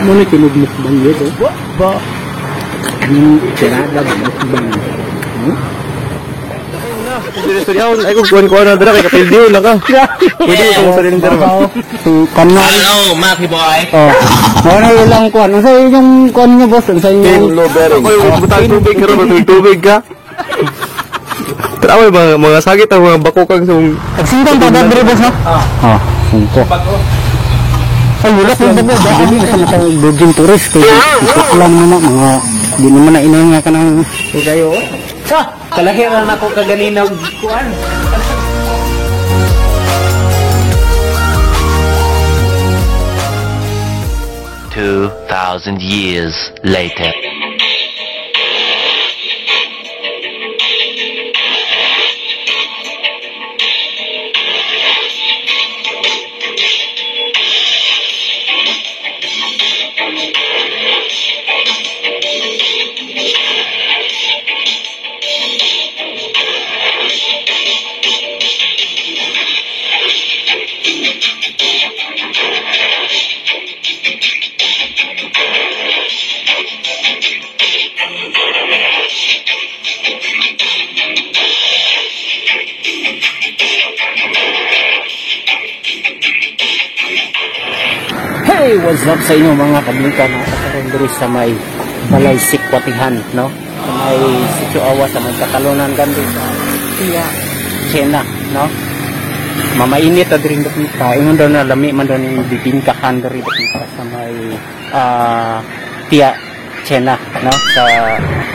Mo ni tinog mukbang yun, oh. Ba? Yung tirada mukbang. Ay, kung kuwan-kuwan na dara, kay kapildiyo lang ka. Pwede ko sa sariling dara ba? Kanal. Hello, Maki boy. Oh. Mo na ilang kuan. Unsa inyong kuan niyo, boss? Unsa inyong Low bearing. Ako yung butang tubig ka ron, tubig ka. Pero ako mga sakit ang mga bakukang sa mong. Singkong pa ba diri, boss, no? Oh, singko. Ay, wala ko ba ba? Dili na sa matang virgin tourist kay lang naman mga di naman na inay nga kanang kayo. Sa, kalahiran ako kaganina kuan. 2,000 years later. Hey, what's up sa inyo mga kabingka na karon diri sa may Balay Sikwatihan, no? Sa may Sitio Awa, sa may Katalunan gandi sa Tia Chena, no? Mamainit ta diri dapita. Ingon daw na lami man daw ning bibingkahan diri dapita sa may Tia Chena, no? Sa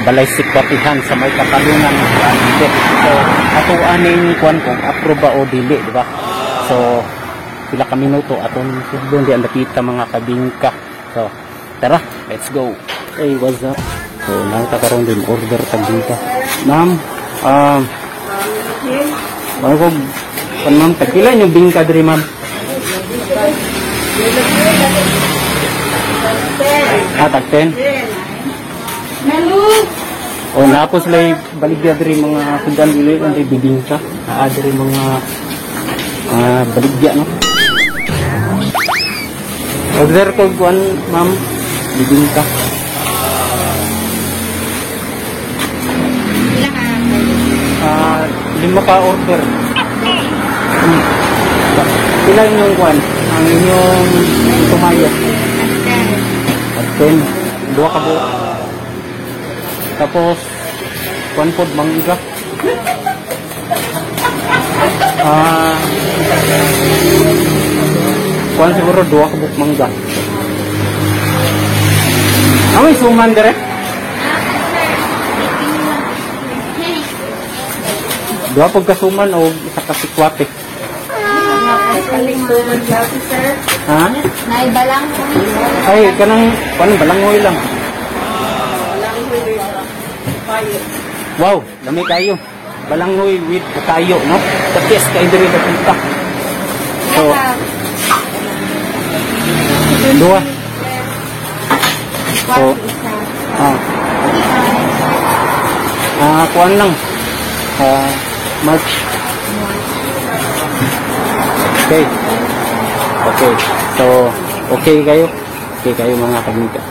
Balay Sikwatihan sa may Katalunan gandi. So, ato aning kuan kung approve ba o dili, di ba? So, pila ka minuto atong sugdon di ang dapita mga kabingka. So tara, let's go. Hey, what's up? So nang karon din order tag bingka. Ma'am, bago pan ma'am, tag pila inyong bingka diri, ma'am? Ah, tag 10. O napos lay baligya diri mga sudan dili ang bibingka. Naa diri mga baligya, no? Order ko kuan, ma'am, bibingka. Lima ka order. Pila inyong kuan? Ang inyong tumayo? At 10. Duha ka buok. Tapos kuan pod mangga. Kuan siguro duha ka buok mangga. May suman dire? Duha pag kasuman o isa ka sikwate. Ha? Naibalang. Ay, kanang kuan balanghoy lang. Wow, lami kayo. Balanghoy with bukayo, no? The best kay diri dapita. So, dua. So, kuan lang. March. Okay. Okay. So, okay kayo. Okay kayo mga kabingka.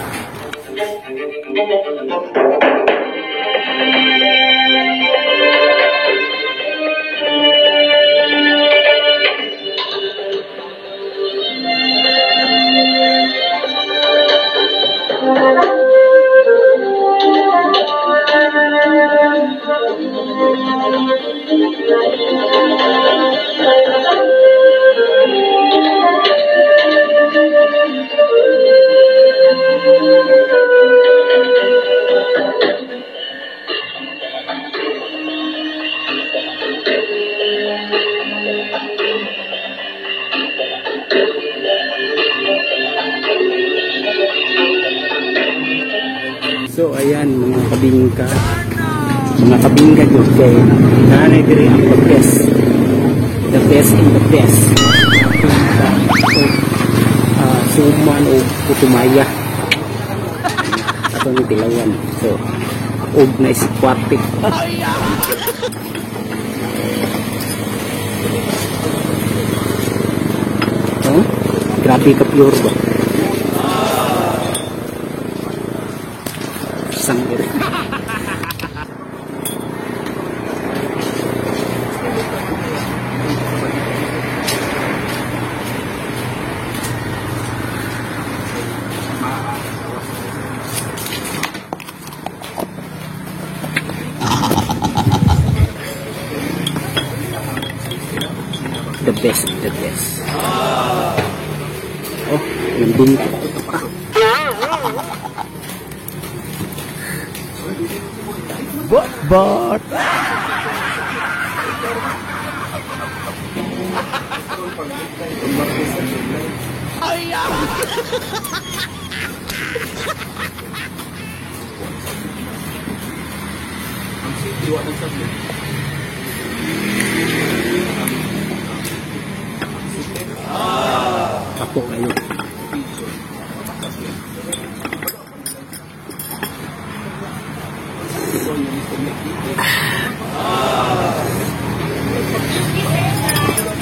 So ayan mga kabingka. Mga kabingka jud kay nanay diri ang the best. The best in the best. Bingka. So, suman o putumaya. Ato ni tilawan. So og na isikwate. Mantika pure ba? Sanggit. The best, the best. Oh, yung binto. But Ako kayo.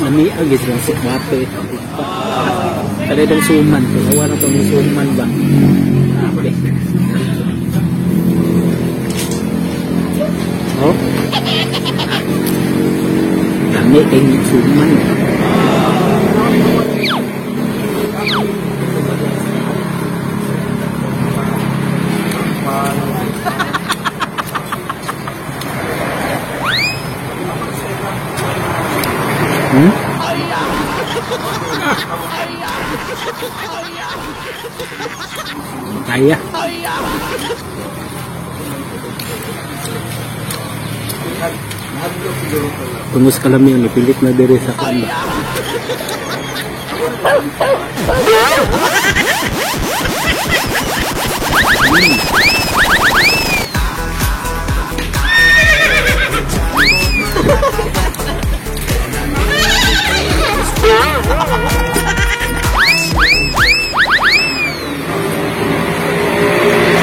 Lami agis lang si Mate. Kada itong suman. Tunawa na itong suman ba? Okay. Oh? Lami kayong suman. Hmm? Kaya. Tungos kalami yun, ipilit na diri sa kamba.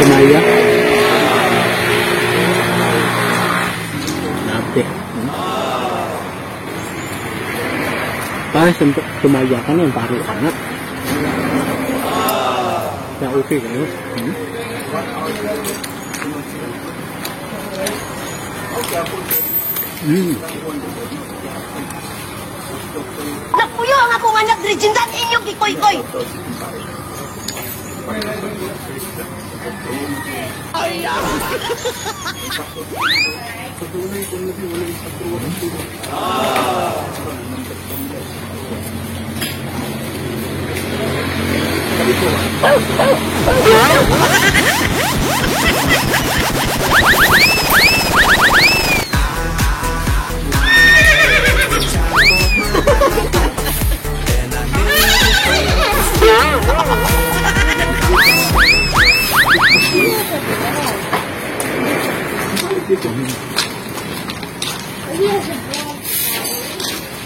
Kumaya. Grabe. Para sa tumaya ka na, pare ka na. Na okay kayo. Hmm? Nagpuyo ang akong anak diri jindan inyong gikoy-koy.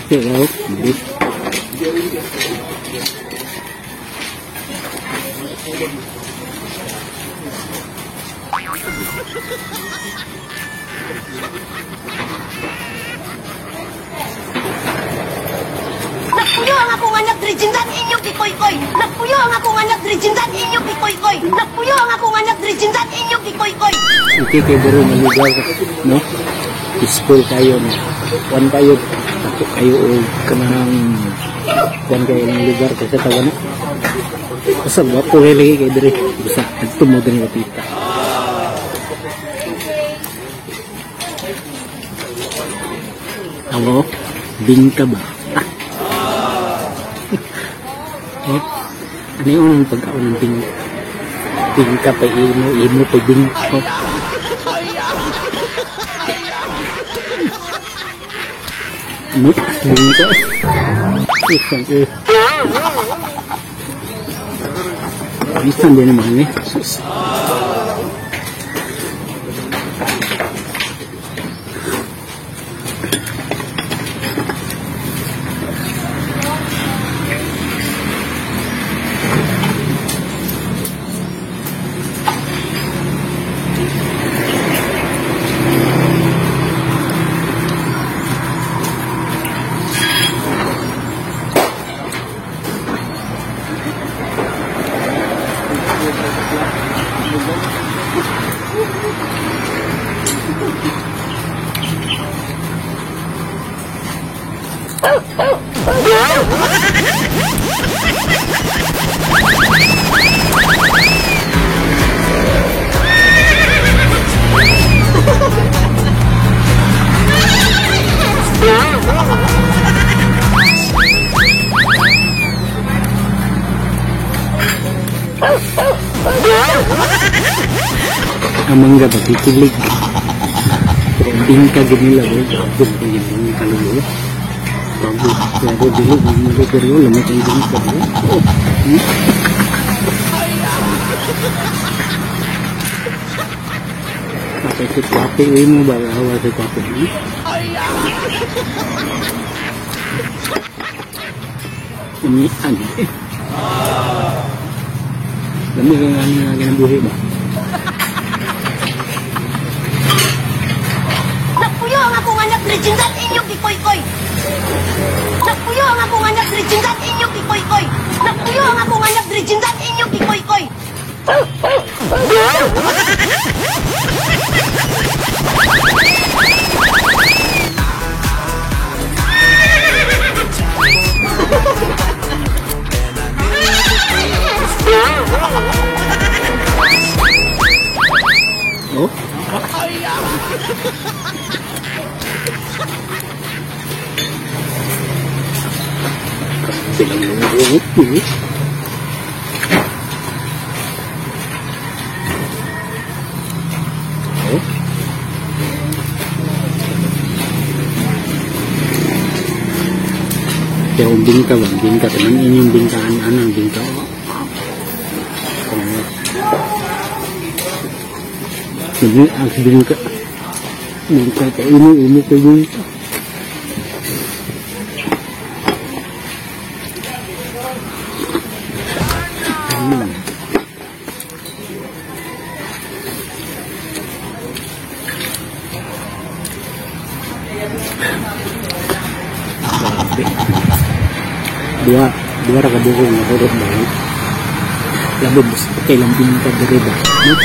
Hello, beef. Nagpuyo ang akong anak diri jindan inyong gikoy-koy. Nagpuyo ang akong anak diri jindan inyong gikoy-koy. Nagpuyo ang akong anak diri jindan inyong gikoy-koy. Okay kay diri nga lugar, no? Peaceful kayo, no? Kuan kayo, ako kayo og kanang kuan kayo ng lugar kasi tawa na. Basta wapo kayo lagi kay diri. Basta adto mo diri mapita. Amo, bingka ba? Eh, ano yung unang pagkaon ng bingka? Bingka pa imo, imo pa bingka. Bingka. Bisan din naman eh. Sus. Ang mangga ba kikilig. Pero bingka gid nila ba? Grabe ba yung mga kalulo? Bago, pero dili, mga pero lamay kay bingka ba? Oh. Patay si Kwapi, uy mo ba? Hawa si Kwapi. Umian eh. Lamig ang ano nga ginabuhi ba? Nagpuyo ang akong anak diri inyong gikoy-koy. Nagpuyo ang akong anak diri inyong gikoy-koy. Nagpuyo ang akong anak diri inyong gikoy-koy. Oh? Oh. Kaya kung bingka ba, bingka, tanan inyong bingkaan, anang bingka. Hindi, ang bingka. Bingka, kaya imo ko bingka. Dua ra ka buhok nga hurot ba? Labi bus kay lang bingka diri ba? No?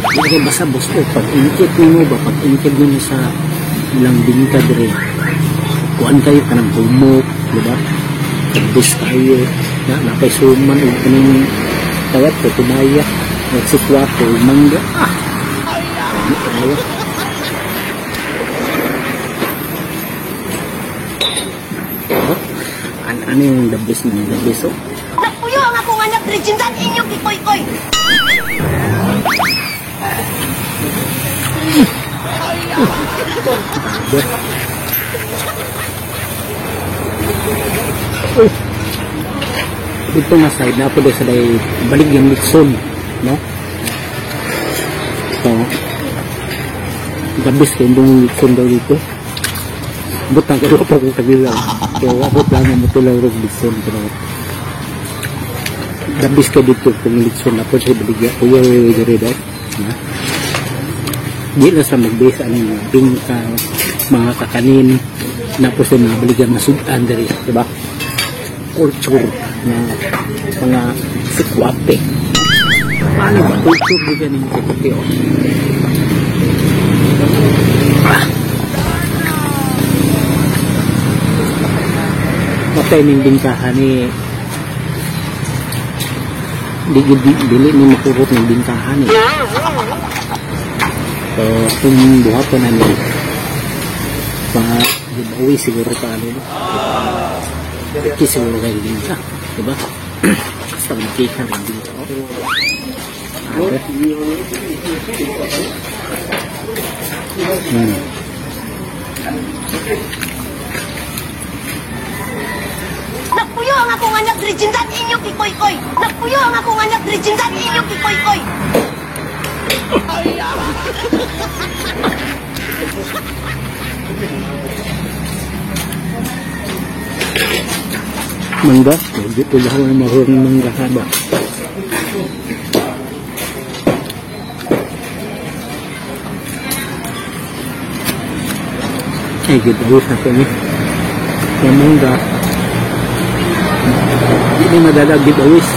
Di kay basta bus o pag inikit nimo ba, pag inikit nimo sa ilang bingka diri. Kuan kayo kanang humok, di ba? Bus kayo, na napay suman og kaning tawat ko tumaya, nagsikwato, mangga. Ah. Di kayo. Ano yung the best na the best, oh? Nagpuyo ang akong anak diri inyong gikoy-koy. Dito nga side na po sa day balik yung litson, no? So, the best kay yung litson daw dito. Butang kayo pa kung kabila. Kaya ako plano mo tulang rog litson, pero the best kay dito kung litson na po siya baligya. Kuya, diri daw. Na? Di na sa mag-base ang bingka, mga kakanin, na po siya mga baligya masudan diri, diba? Culture na mga sikwape. Paano ba? Culture di ganing sikwape, oh. Ah. Matay ning bingkahan ni dili ni makurot ng bingkahan eh. So, kung buhaton na ni mga giveaway siguro pa ano, no? Okay, siguro kayo bingka, diba? Basta magkita ng bingka, oh. Okay. Nagpuyo ang akong anak diri inyong gikoy-koy. Nagpuyo ang akong anak diri inyong gikoy-koy. Mangga, dito lang ang mahurong mangga haba. Ay, giveaway sa akin eh. Yung mangga, hindi madala giveaways.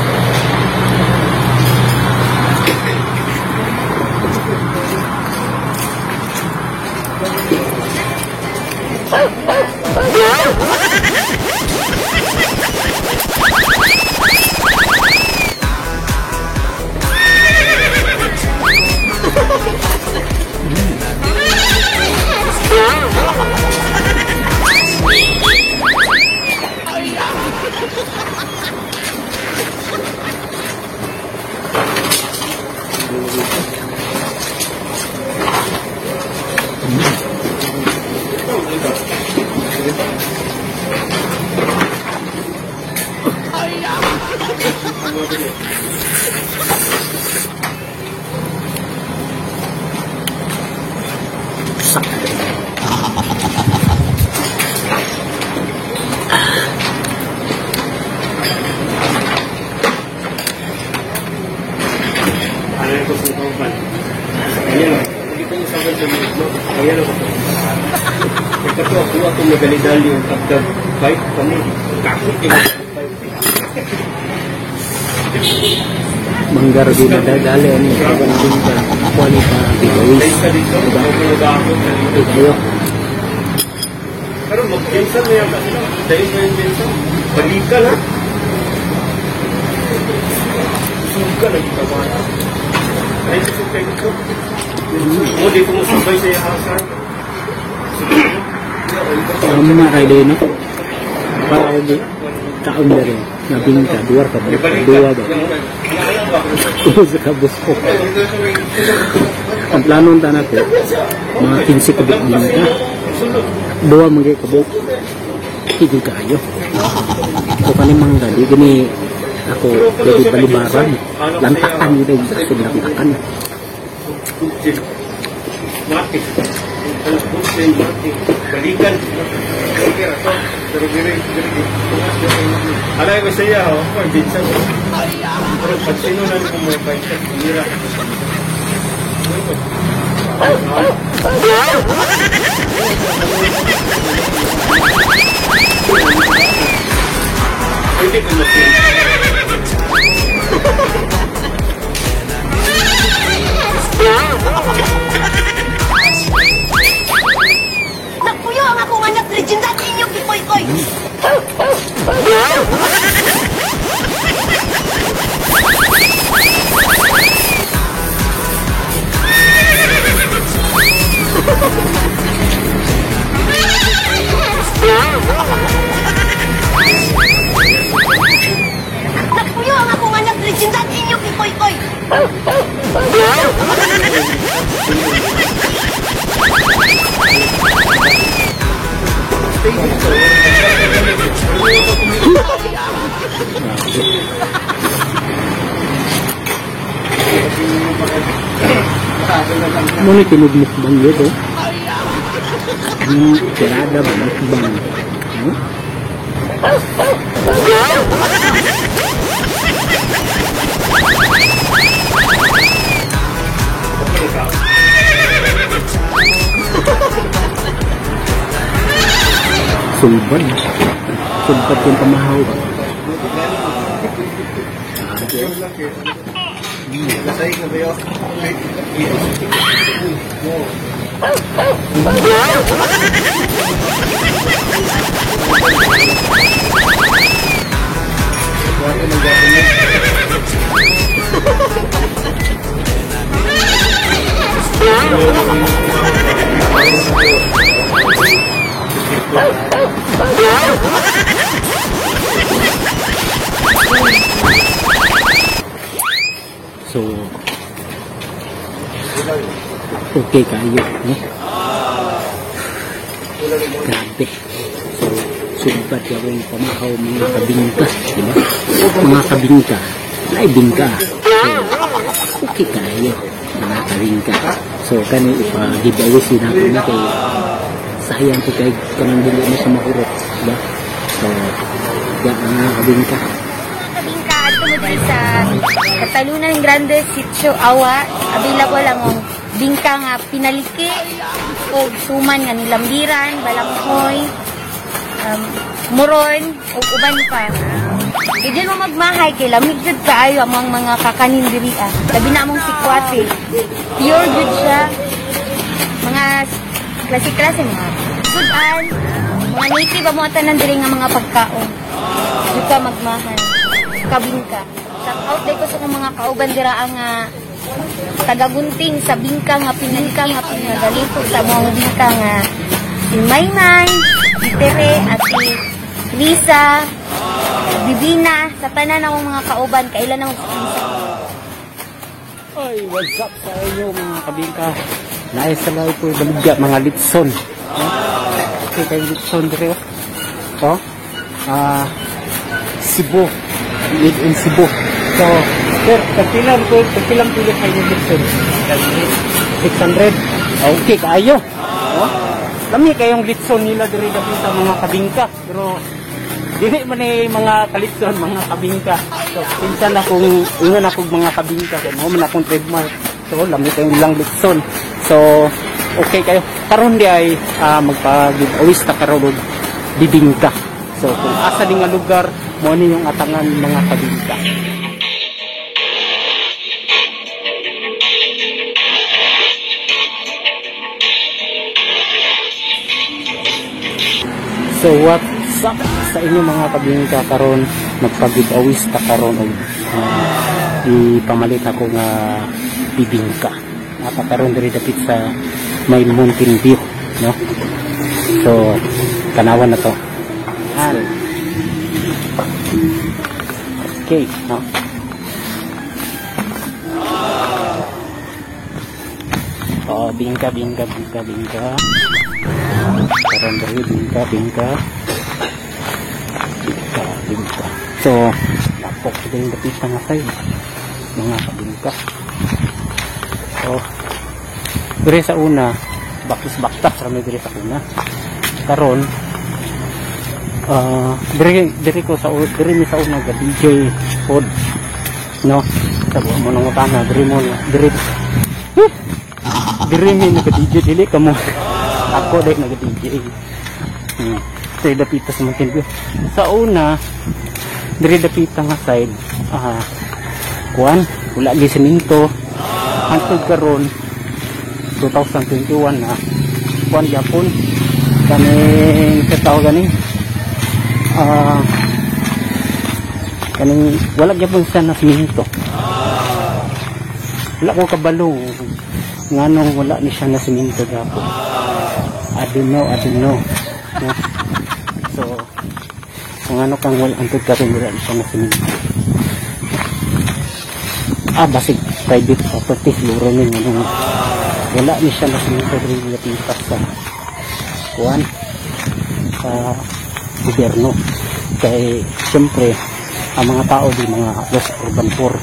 Manggar di nadadali ani kawan bingka kualita giveaways. Diba? Pero mag-pinsan na yan kasi dahil mo yung pinsan. Balikan ha? Suga lagi ka ba? Ay, susugay ko. O, di ko masubay sa ihasan. Tama kayo din, no? Para di taon na rin. Nabingka, duwar ka ba? Duwa ba? Sa kabusko. Ang plano ng tanak ko, mga 15 kabuk bingka. Duwa mga kabuk. Higil kayo. So, kanimang di gini ako pwede balibaran. Lantakan yun ay ako lantakan. Balikan. Alay ko siya, oh. Binsan. Pero pag sino na ko mo pa mira. Pwede ko mag- Nagpuyo ang akong anak diri jindan inyong gikoy-koy. Nagpuyo ang akong anak diri jindan inyong gikoy-koy. Muna tinugmukbang yun, oh. Yung tirada ba, mukbang. No? Sulbad. Sulbad yung pamahaw. So, okay kayo, no? Grabe. So, sumbat yung pamahaw mga kabingka, diba? Mga kabingka, naibingka. So, okay kayo, mga kabingka. So, kani ipa-giveaway sinabi na kay sayang ko kay kanang dili mo sa mahurot, diba? So, ya mga kabingka. Kabingka, ato mo diri sa Katalunan Grande, Sitio Awa. Available ang bingka nga pinaliki o suman nga nilambiran, balanghoy, muron, o uban pa. Kaya mo magmahay kay lamig jud kaayo among mga kakanin diri ah. Labi na among sikwate. Pure jud siya. Mga klase-klase mga sudan, Mga native amo tanan diri nga mga pagkaon. Di ka magmahal. Kabingka. Shout out day ko sa akong mga kauban dira ang tagagunting sa bingka nga pinalika nga pinagalito sa mga bingka nga si Maymay, si Tere, at si Lisa, Bibina, sa tanan akong mga kauban, kailan ako sa isa. Ay, what's up sa inyo mga kabingka? Naay sa lahi ko baligya mga litson. Okay, kayo litson dire. Oh. Cebu. Made in Cebu. So, sir, tagpilang ko, tagpilang pilo sa inyong litson? 600. Okay, kaayo. Oh. Lami kayong litson nila diri dapit sa mga kabingka. Pero dili man ni mga kalitson, mga kabingka. So, pinsan akong ingon akong mga kabingka kay mo man akong trademark. So, lami kayong ilang litson. So, okay kayo. Karon di ay magpa-giveaways ta karon og bibingka. So, kung asa ni nga lugar, mo ni yung atangan mga kabingka. So what's up sa inyo mga kabingka? Karon magpa-giveaways ta karon og ipamalit ako nga bibingka. Napa karon diri dapit sa may Mountain View, no? So tanawan na to. Yan. Okay, no? Oh, bingka bingka bingka bingka. Karon diri bingka bingka. Bingka bingka. So, lapok din dapit nga side mga kabingka. So, diri sa una, bakis-baktas rami diri sa una. Karon diri diri ko sa diri mi sa una ga DJ pod, no? Sa mo nang utana diri mo diri. Diri mi naga DJ, dili kamo. Ako dai naga DJ. Diri dapita sa Mountain View. Sa una diri dapita nga side, kuan, wala gi semento. Hantod karon 2021 na kuan gyapon kaning sa ganing kaning wala gyapon siya na semento. Wala ko kabalo nganong wala ni siya na semento gyapon. I don't know, I don't know. No? So kung ano kang wala antod karon wala ni siya na semento. Basig private property siguro ni nganong wala ni siya na semento diri lapitas sa kuan sa gobyerno. Kay siyempre ang mga tao di mga los urban poor,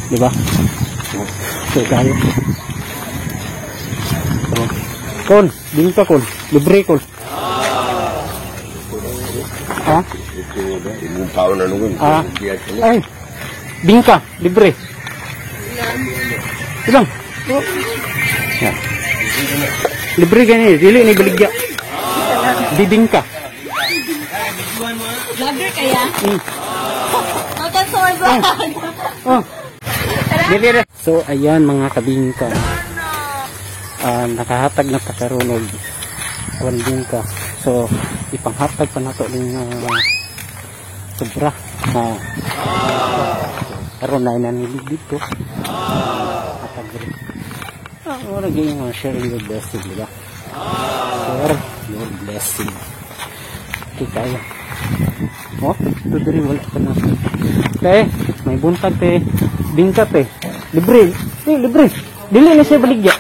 di ba? So tayo. So, kon, bingka kon, libre kon. Ha? Ay, bingka, libre. Ilang? Yan. Libre gani, dili ni baligya. Bibingka. Vlogger kaya? Welcome to my vlog. Oh. Dili. So ayan mga kabingka. Nakahatag na ta karon og one bingka. So ipanghatag pa nato ning sobra. Karon na inani dito. Hatag diri. Ora gyud nga share your blessing, di ba? Share your blessing. Okay kayo. Oh, ito diri wala pa na. Te, may buntag te. Bingka te. Libre. Te, libre. Dili na siya baligya.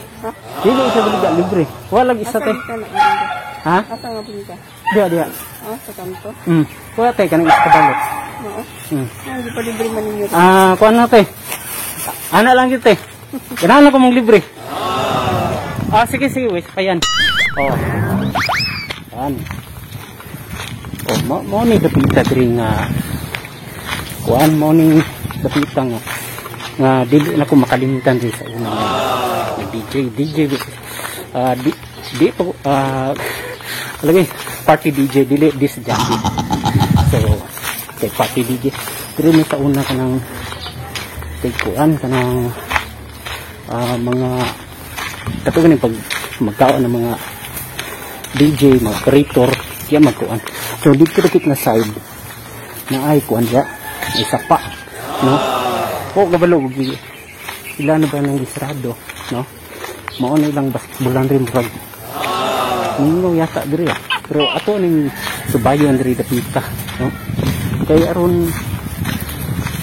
Dili na siya baligya, libre. Wala isa te. Ha? Asa nga bingka? Diya, diya. Ah, sa kanto? Kuha te kanang isa kabalot. Oo. Hindi pa libre man ninyo. Kuha na te. Ana lang gyud te. Ganahan ko mong libre. Sige sige, wait pa yan. Oh. Yan. Oh, mo ni dapita diri nga kuan mo ni dapita nga nga dili na ko makalimtan diri sa una nga DJ DJ di di po lagi party DJ dili disc jockey. So kay party DJ diri mi sa una kanang kay kuan kanang mga kato ganing pag magkaon ng mga DJ, mga operator, Siya magkuan. So dito dapit na side na ay kuan siya. Isa pa, no? O kabalo og ila na ba nang gisarado, no? Mao na ilang basketballan rin, murag ninyo yata diri ah. Pero ato ning subayon diri dapita, no? Kay aron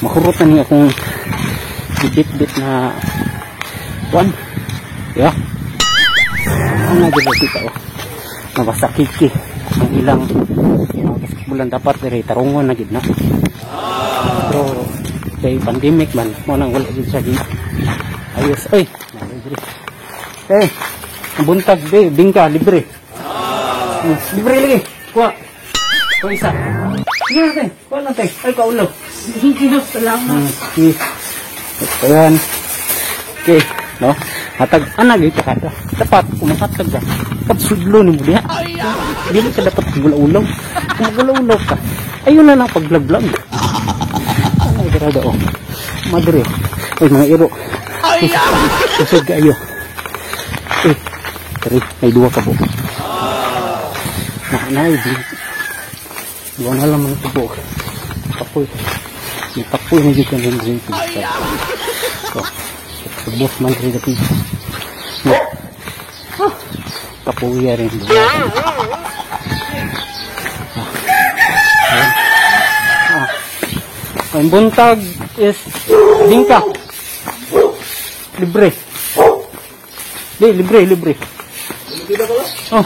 mahurot na niya akong bit-bit na kuan. Yeah. Ang nga diri dapita oh. Nabasakiki ang ilang basketballan, dapat diri tarungon na gid na. Pero kay pandemic man, mo nang wala gid siya gi. Ayos oy. Naa diri. Eh, ang buntag be, bingka libre. Libre lagi. Kuha. Kuha isa. Sige na tayo. Kuha lang tayo. Ay, kaulo. Salamat. Sige. Ayan. Okay. No? Hatag, ana gyud ka kada. Dapat, kung mahatag ka, dapat sudlo ni mo diha. Dili ka dapat gula-ulaw. Kung magula-ulaw ka, ayun na lang pag-vlog-vlog. Ano grada oh. Madre. Ay, mga iro. Ay! Kusog kayo. Eh, tari, may duwa ka po. Na, na, di. Duwa na lang mga tubo. Kapoy. May kapoy na dito ng drink. So, subos man rin dito. No. Ah, kapuya rin. Ah. Ayan. Ah. Ang buntag is bingka. Libre. Di, libre, libre. Oh.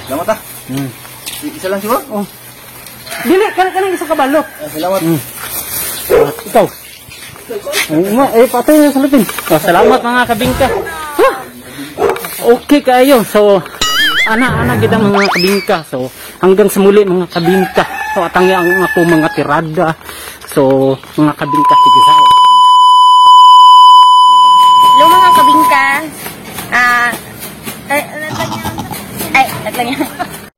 Salamat ah. Isa lang siguro? Oh. Dili, kanang kanang isa ka balot. Ah, salamat. Ah, ikaw. Oo nga, eh, patay na sa lupin. Oh, salamat mga kabingka. Ah, okay kayo. So, ana, ana gid ang mga kabingka. So, hanggang sa muli mga kabingka. So, atangya ang ako mga tirada. So, mga kabingka, sige sa. Hello mga kabingka. Ah, ay, ano lang yan? Ay, lang yan.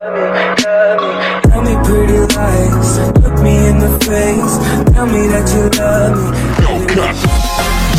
Tell me pretty lies, look me in the face. Tell me that you love me.